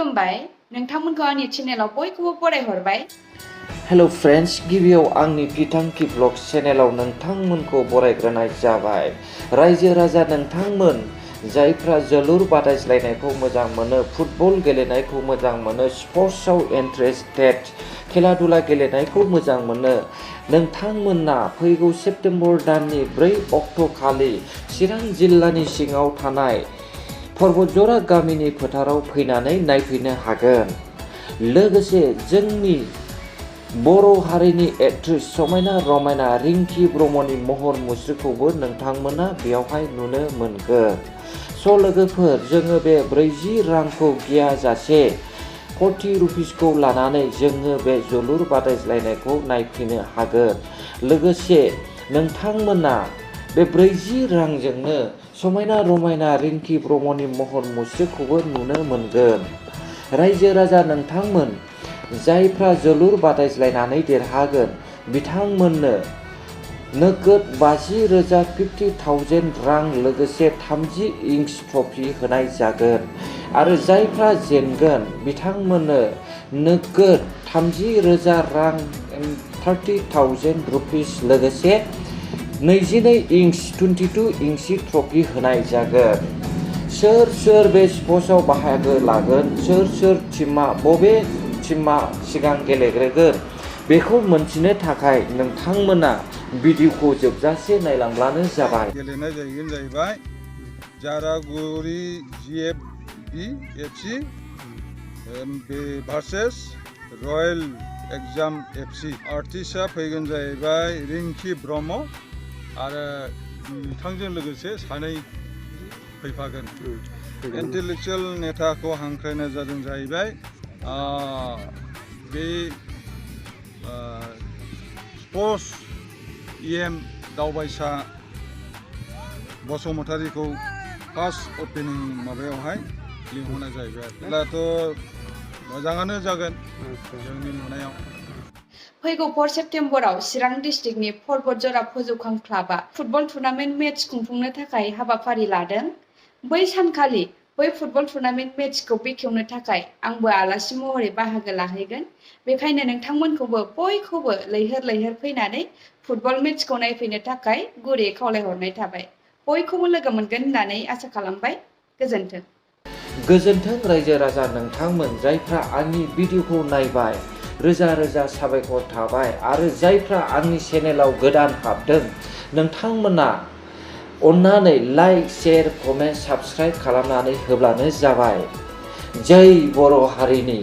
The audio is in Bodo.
खुलुमबाय नोंथांमोनखौ आंनि चेनेलाव बयखौबो बरायहरबाय। हेलो फ्रेंड्स, गिबियाव आंनि गिथांखि ब्लग चेनेलाव नोंथांमोनखौ बरायग्रोनाय जाबाय। रायजो राजा नोंथांमोन जायफ्रा जोलुर बादायज्लायनायखौ मोजां मोनो, फुटबल गेलेनायखौ मोजां मोनो, स्पर्ट्सआव इन्ट्रेस्टेड, खेला दुला गेलेनायखौ मोजां मोनो, नोंथांमोना फैगौ सेप्तेम्बर दाननि 4 अक्ट'खालि चिरां जिल्लानि सिङाव थानाय पर्बतजरा गामिनि फोथाराव फैनानै नायफैनो हागोन। लोगोसे जोंनि बर' हारिनि एक्ट्रेस समायना रमायना रिंकी ब्रह्मनि महर मुस्रिखौबो नोंथांमोना बेयावहाय नुनो मोनगोन। स' लोगोफोर, जोङो बे 40 रांखौ गियाजासे 40 रुपिसखौ लानानै जोङो बे जोलुर बादायज्लायनायखौ नायफैनो हागोन। लोगोसे नोंथांमोना बे 40 रांजोंनो समायना रमायना रिंकी ब्रह्मनि महर मुस्रिखौबो नुनो मोनगोन। रायजो राजा नोंथांमोन जायफ्रा जोलुर बादायज्लायनानै देरहागोन बिथांमोननो नोगोद 50,000 रां लोगोसे 30 इंच ट्रफी होनाय जागोन। आरो जायफ्रा जेनगोन बिथांमोननो नोगोद 30,000 रां 30,000 रुपिस लोगोसे 22 इंचि ट्रफी होनाय जागोन। सोर बे स्पर्ट्सआव बाहागो लागोन, सोर टीमा बबे टीमा सिगां गेलेग्रोगोन बेखौ मोनथिनो थाखाय नोंथांमोना भिडिअखौ जोबजासे नायलांब्लानो जाबाय। गेलेनाय जाहैबाय जारागुरि GFB FC भार्सेस रयेल एग्जाम FC। आर्टिस्टआ फैगोन जाहैबाय रिंकी ब्रह्म आरो बिथांजों लोगोसे सानै फैफागोन। इन्टेलेक्चुयेल नेताखौ हांख्रायनाय जादों जाहैबाय बे sports EM Daobaisa बसुमतारीखौ first opening माबायावहाय लिंहरनाय जाहैबाय। अब्लाथ' मोजाङानो जागोन जोंनि नुनायाव। फैगौ 4 सेप्तेम्बराव चिरां डिस्ट्रिक्टनि पर्बतजरा फोजौखां क्लाबआ फुटबल टुर्नामेन्ट मेच खुंफुंनो थाखाय हाबाफारि लादों। बै सानखालि बै फुटबल टुर्नामेन्ट मेचखौ बेखेवनो थाखाय आंबो आलासि महरै बाहागो लाहैगोन। बेखायनो नोंथांमोनखौबो बयखौबो लैहोर फैनानै फुटबल मेचखौ नायफैनो थाखाय गुरैयै खावलायहरनाय थाबाय। बयखौबो लोगो मोनगोन होननानै आसा खालामबाय। गोजोन्थों। गोजोन्थों रायजो राजा नोंथांमोन जायफ्रा आंनि भिडिअखौ नायबाय, रोजा साबायखर थाबाय। आरो जायफ्रा आंनि चेनेलाव गोदान हाबदों नोंथांमोना अन्नानै लाइक, शेयार, कमेन्ट, साबस्क्राइब खालामनानै होब्लानो जाबाय। जै बर' हारिनि।